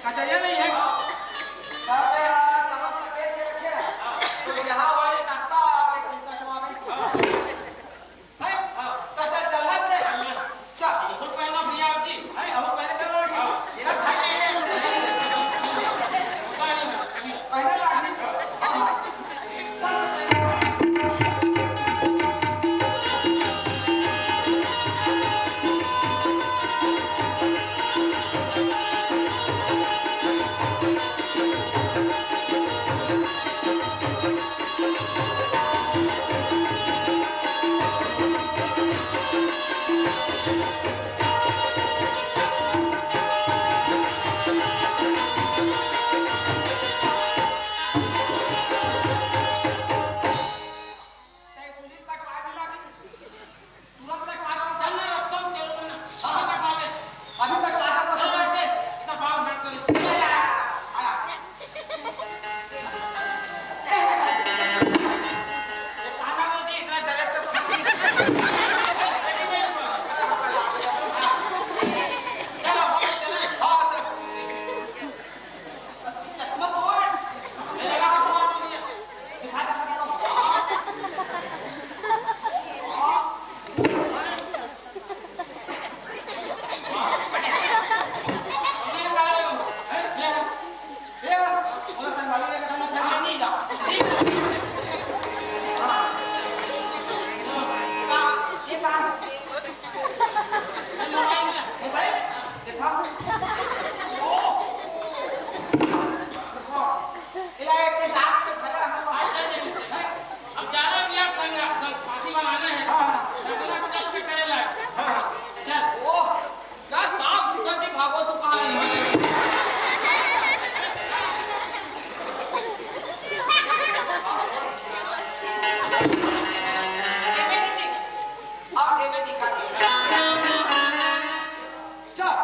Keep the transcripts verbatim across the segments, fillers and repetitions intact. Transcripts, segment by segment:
कचरिया नहीं है। अबे यार, समझ के देख के रखे ना। तो यहाँ वाले का सब एक कटवा में। हाँ। हाँ। तो चल, चलना से। चलना। चल। और पहला भैया जी। नहीं, और पहले चलना है। हाँ। मेरा भाई नहीं है। पहले लाग नहीं। हाँ, हाँ। तुरंत कटवा दो। चल ना, रस्ता में चलो ना। हाँ, कटवा दे। अभी कटवा दो, चलो, बैठ के। इतना बाल बैठ कर। ये काना में जी, इतना direct। चलो, चलो। अब जाना भैया, संग, संग पार्टी वाला आना है। हाँ, हाँ। लगना कष्ट करे लाग। हाँ, हाँ। चल। ओह, क्या साफ सुथरा की भागो तू कहाँ है? अब ये मैं दिखा दूँ। चल।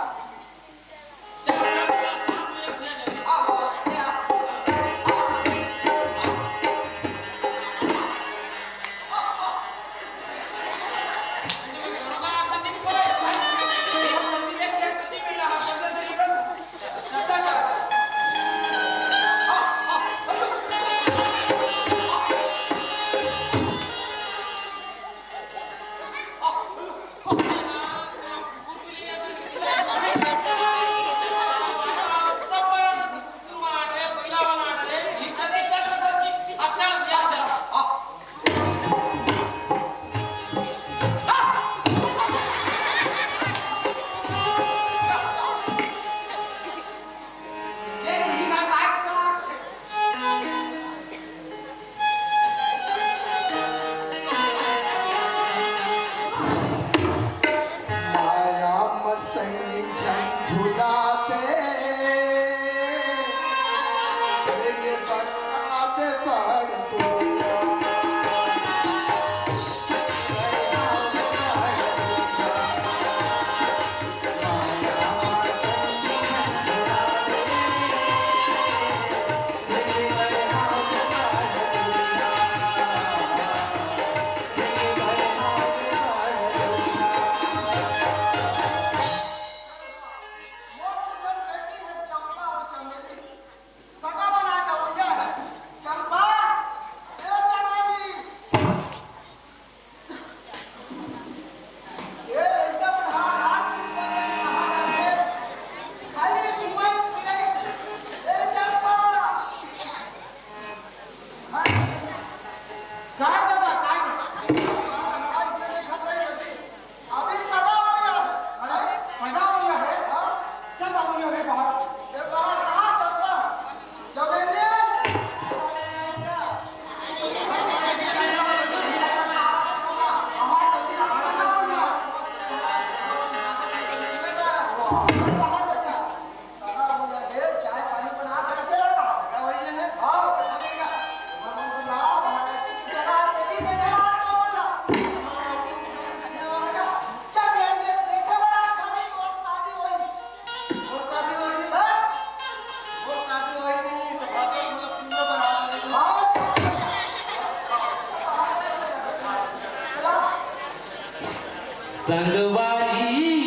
माया मसंगी झन भुलाते, तेरे बरसात बड़ दुनिया। संगवारी।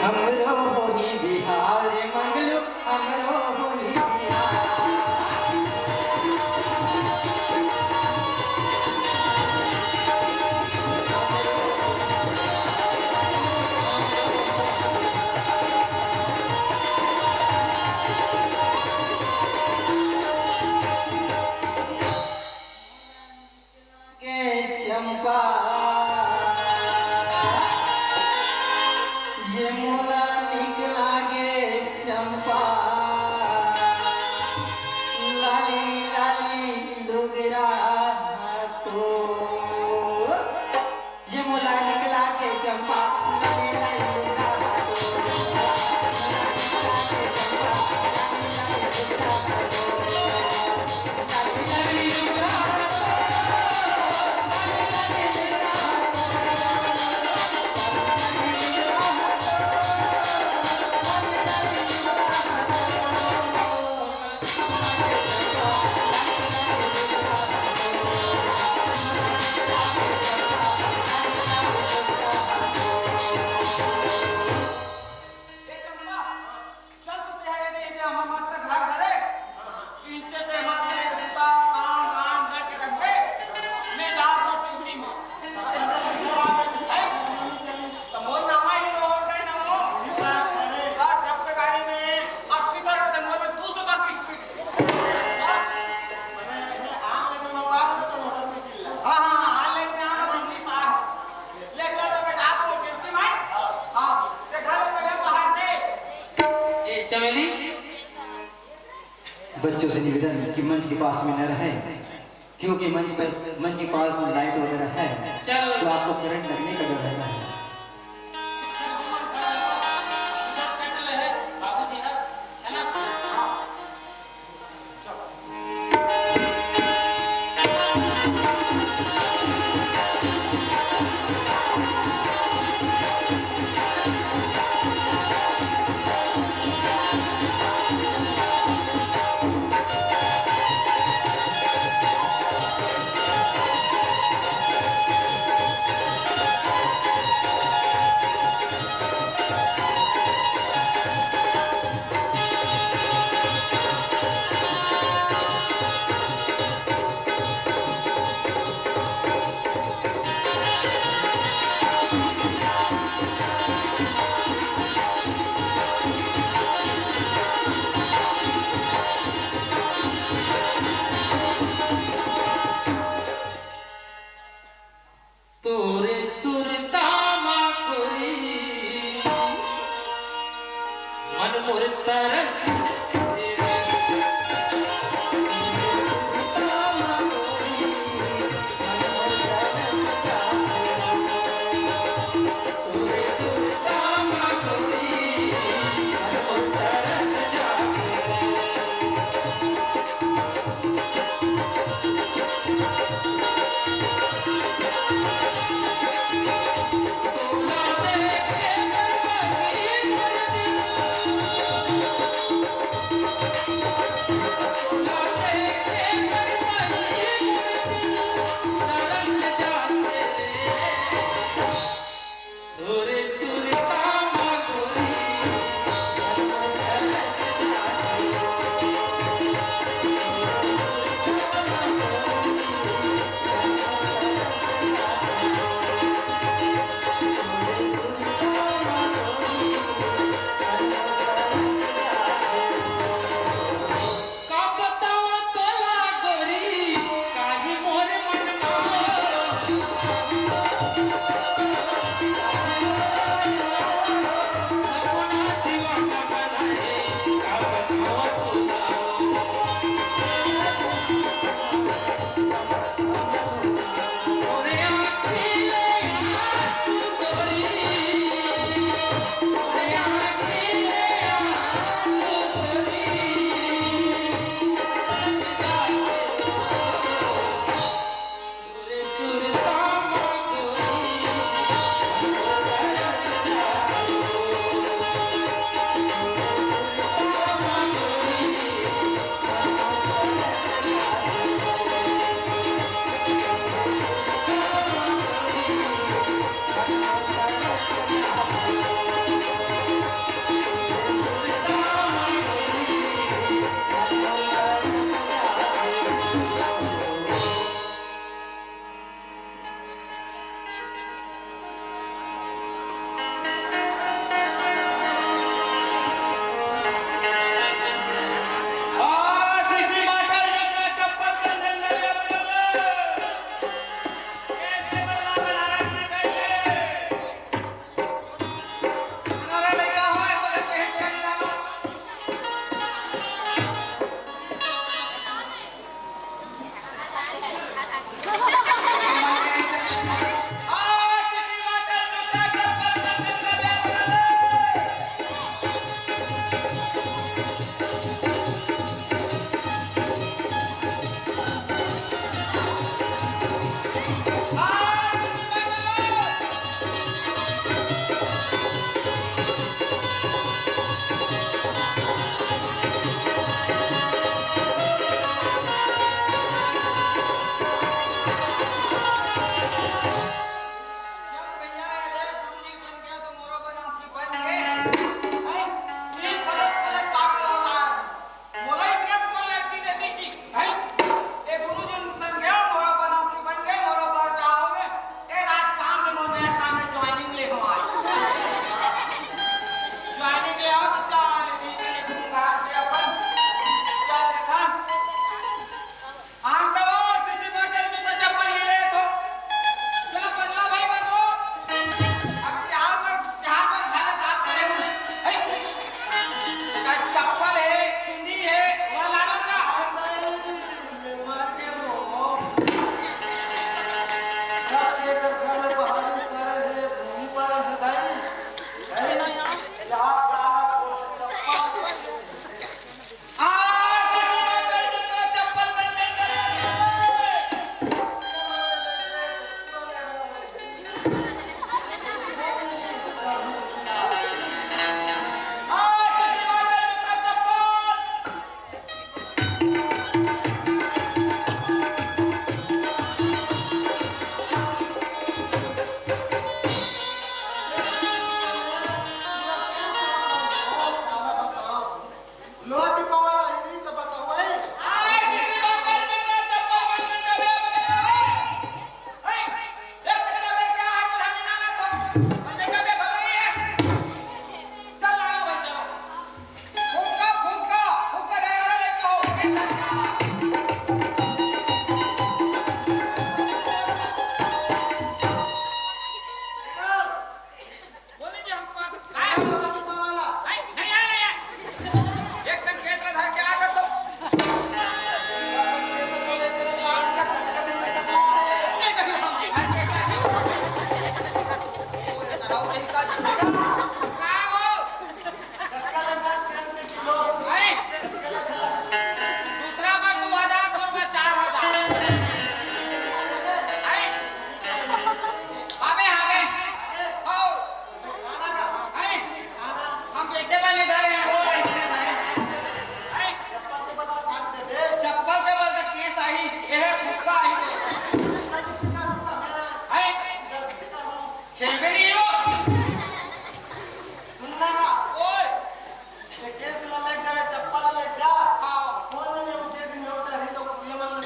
हमरो होही बिहाव रे मंगलू, हमरो होही बिहाव। के चंपा, ये मोला निक लागे चंपा, लाली लाली लुगरा तो। ये मोला निक लागे चंपा, लाली लाली लुगरा तो। चल तो तेहा ये दे, ये दे, हमर मस्त घर धरे। इनसे ते माते जूता, कान, कान करके रखे। मैं जा रहा हूँ टिकड़ी में। है? तो मोर नाम ही नो हो गए ना हो। और जब तक गाड़ी में अस्सी का रहते, मोर में दो सौ का पीस पीस। हाँ, हाँ, हाँ, ले, मैं आ रहा हूँ, उन्नीस आ। ले, चल, तो मैं जा रहा हूँ टिकड़ी में। हाँ, देखा लो, मैं बाहर से। ए चमेली, बच्चों से निवेदन कि मंच के पास में न रहें, क्योंकि मंच पर, मंच के पास लाइट वगैरह है, चल। तो आपको करंट लगने का डर रहता है।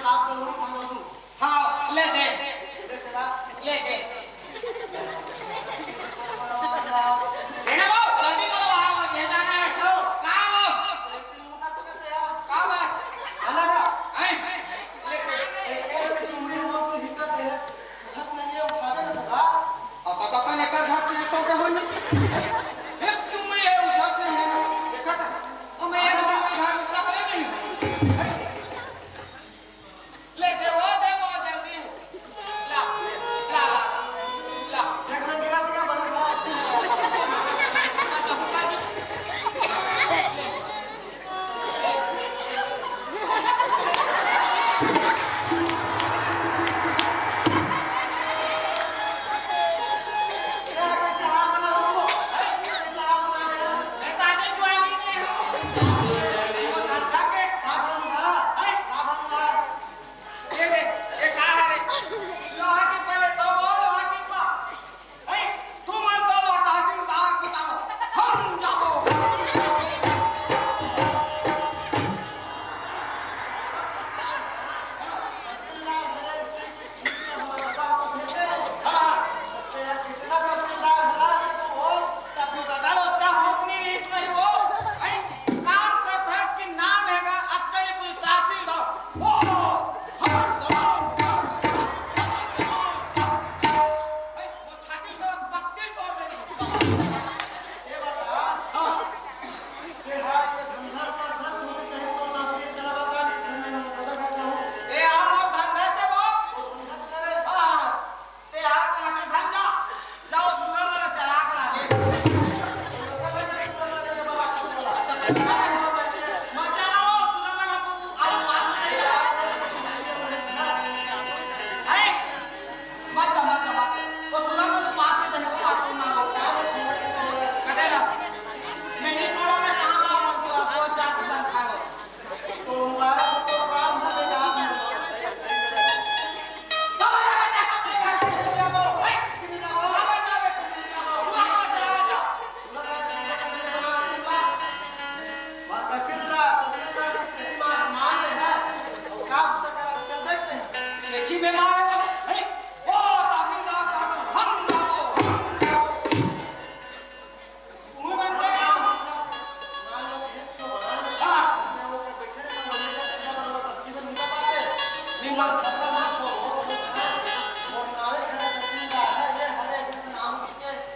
हाँ, ले दे। ले दे। लेना वो, जल्दी बोलो, वहाँ, वहाँ, ये जाना है। कहाँ वो? कहाँ वो? हैं? ले दे। अब तो कौन एकर घर के तो के होई? एक चुम्मी है, उठत नहीं है ना। देखा था? अब मैं एक चुम्मी घर में तक नहीं हूँ। ले दे, वो दे, वो जल्दी। ला, ला, ला, ला।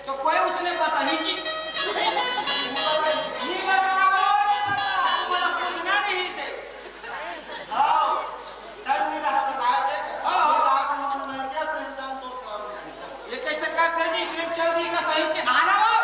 तो कोई उसने पता ही कि नहीं बताओ, नहीं बताओ, तुम्हारा पूछना नहीं से। ये कैसे करते हैं जी? इसमें चल दी का सही से आना हो।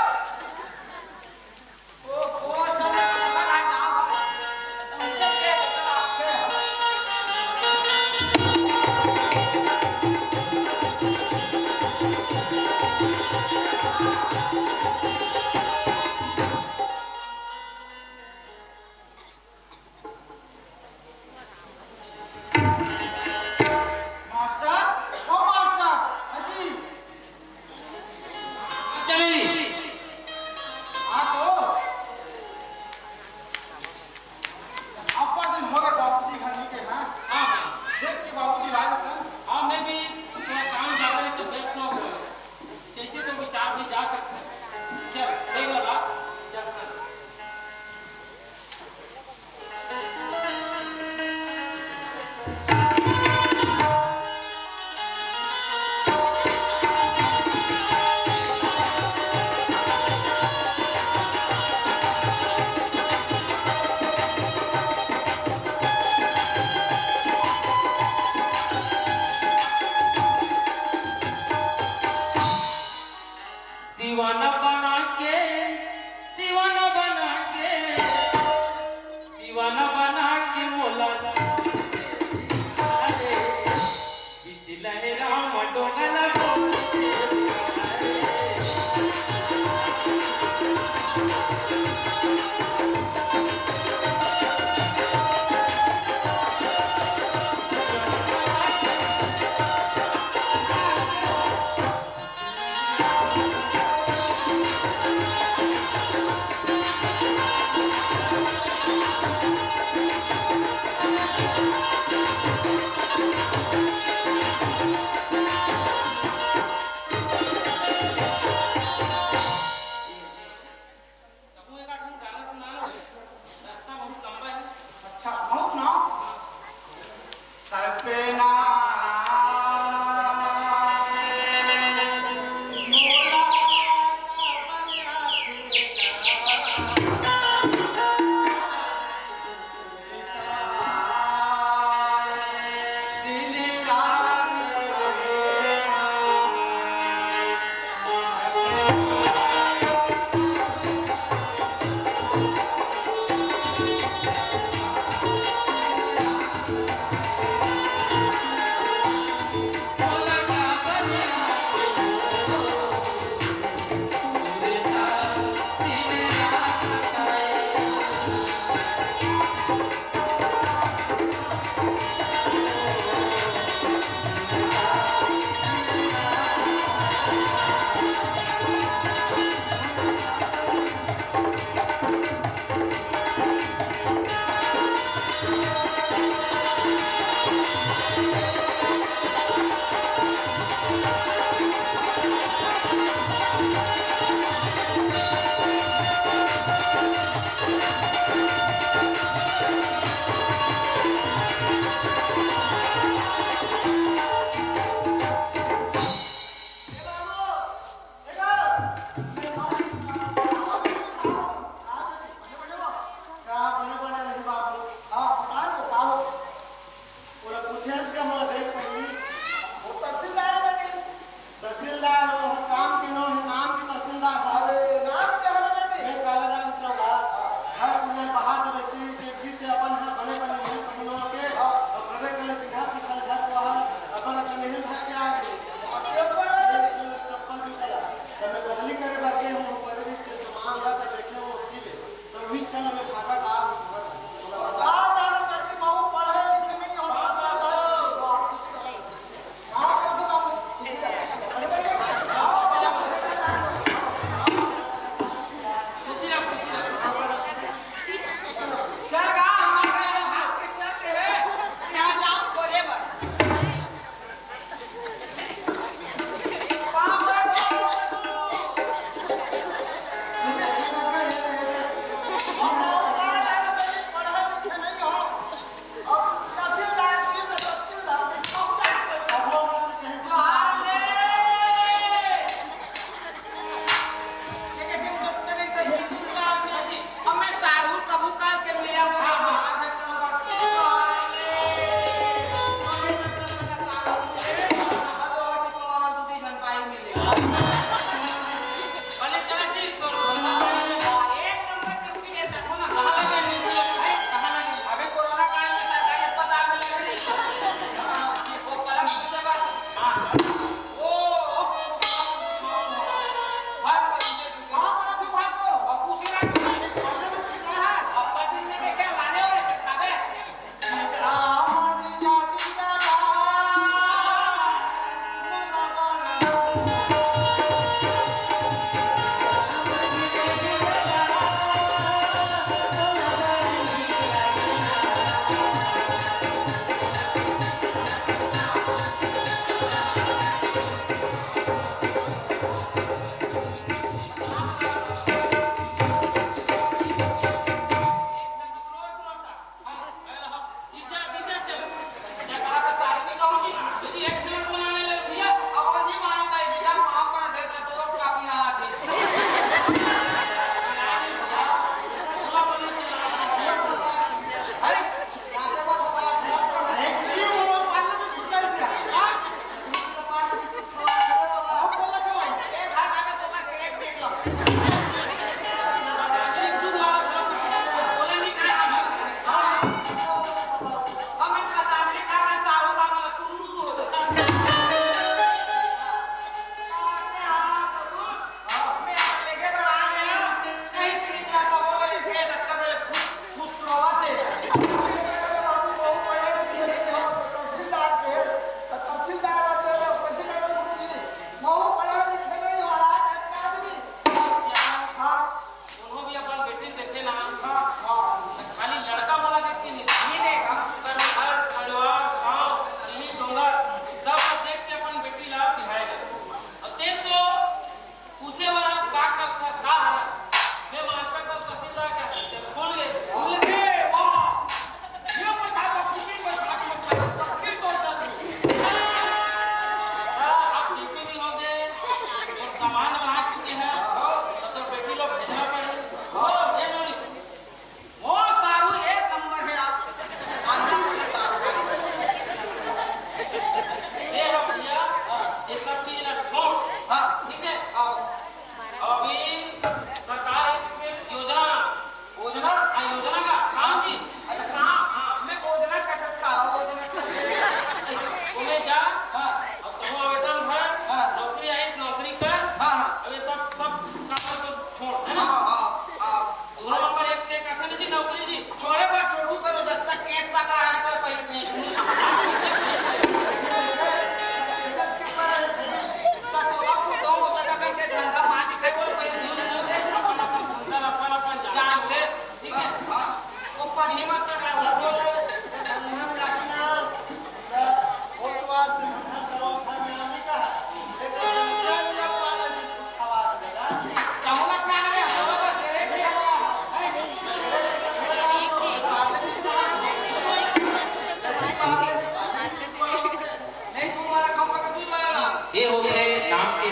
का बने बने रही बाबू? हाँ, बता दो, का हो?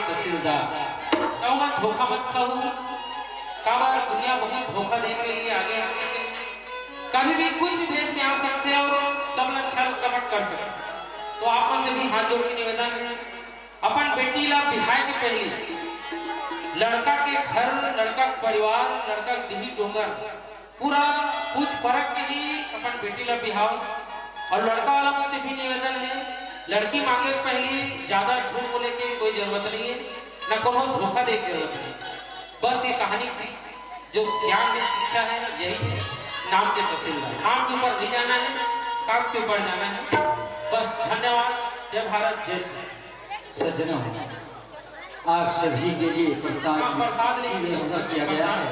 तहसीलदार, कहूँगा धोखा मत खाओ, काबर दुनिया बहुत धोखा देने के लिए आगे है। कभी भी कुछ भी भेष में आ सकते हैं और सब लोग छल कपट कर सकते हैं। तो आप मन से भी हाथ जोड़ के निवेदन है, अपन बेटी ला बिहाय के पहली लड़का के घर, लड़का के परिवार, लड़का के दिही डोंगर पूरा पूछ परख के ही अपन बेटी ला बिहाव। और लड़का वाला मन से भी निवेदन है, लड़की मांगे के पहली ज्यादा झूठ बोले के कोई जरूरत नहीं है, ना कोनो धोखा दे के जरूरत नहीं। बस ये कहानी की सीख, जो ज्ञान है, शिक्षा है, यही है नाम के तहसीलदार। नाम के ऊपर नहीं जाना है, काम के ऊपर जाना है। बस धन्यवाद। जय भारत, जय छत्तीसगढ़। सज्जनों, आप सभी के लिए प्रसाद हाँ, प्रसाद की लेके व्यवस्था किया गया है।